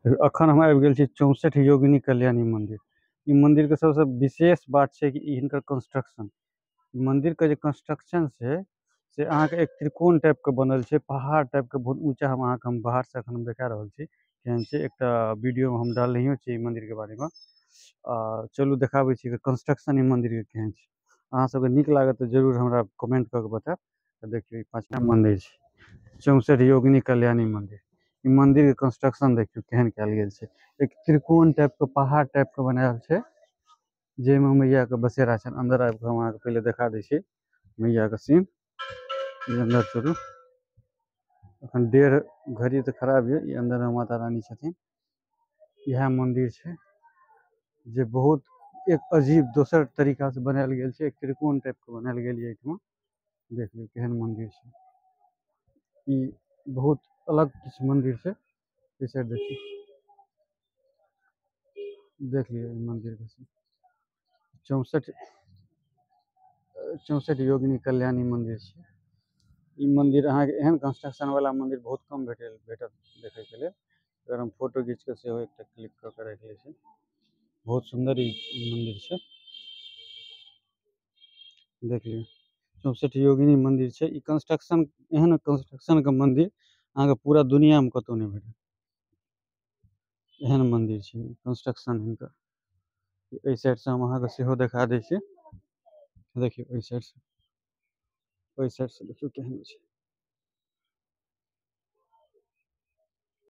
अखन हम आबि गेल छी 64 योगिनी कल्याणी मंदिर। ई मंदिर के सबसे विशेष बात छै कि ई हिनकर कंस्ट्रक्शन, मंदिर के जे कंस्ट्रक्शन छै से अहाँ के एक त्रिकोण टाइप के बनल छै, पहाड़ टाइप के बहुत ऊंचा। हम अहाँ के हम बाहर से अखन देखा रहल छी केहन छै। एकटा वीडियो में हम डालनहियो छी ई मंदिर के बारे में। चलू देखाबै छी कंस्ट्रक्शन ई मंदिर के केहन छै। अहाँ सबके नीक लागत तऽ जरूर हमरा कमेंट कऽ के बतायब। तऽ देखियौ ई पाँचवा मंदिर छै, 64 योगिनी कल्याणी मंदिर। ई मंदिर के कंस्ट्रक्शन देखियौ केहन कयल गेल छै। एक त्रिकोण टाइप के पहाड़ टाइप के बनायल छै, जाहिमे मैया के बसेरा छनि। अंदर आबि कऽ हम अहाँके पहिले देखा दै छी मैया के सीन। ई अंदर चलू, अखन 1.5 घड़ी तऽ खराब ये। ई अंदर में माता रानी छथिन। इएह मंदिर छै जे बहुत एक अजीब दोसर तरीका से बनायल गेल छै, एक त्रिकोण टाइप के बनायल गेल ये एहिठमा। देख लियौ केहन मंदिर छै, ई बहुत अलग किछु मंदिर छै। ई साइड देखियौ, देख लियौ ई मंदिर के सीन। 64 योगिनी कल्याणी मंदिर छै। ई मंदिर अहाँके एहन कंस्ट्रक्शन वाला मंदिर बहुत कम भेटत देखै के लेल। अगर हम फोटो घीच के सेहो एकटा क्लिक कऽ के राखि लै छी। बहुत सुंदर ई मंदिर छै, देख लियौ 64 योगिनी मंदिर छै। ई कंस्ट्रक्शन, एहन कंस्ट्रक्शन के मंदिर अहाँके पूरा दुनिया में कतौ नहि भेटत। एहन मंदिर छै कंस्ट्रक्शन हिनकर। एहि साइड से हम अहाँके सेहो देखा दै छी। देखियौ एहि साइड से, ओहि साइड से देखियौ केहन छै।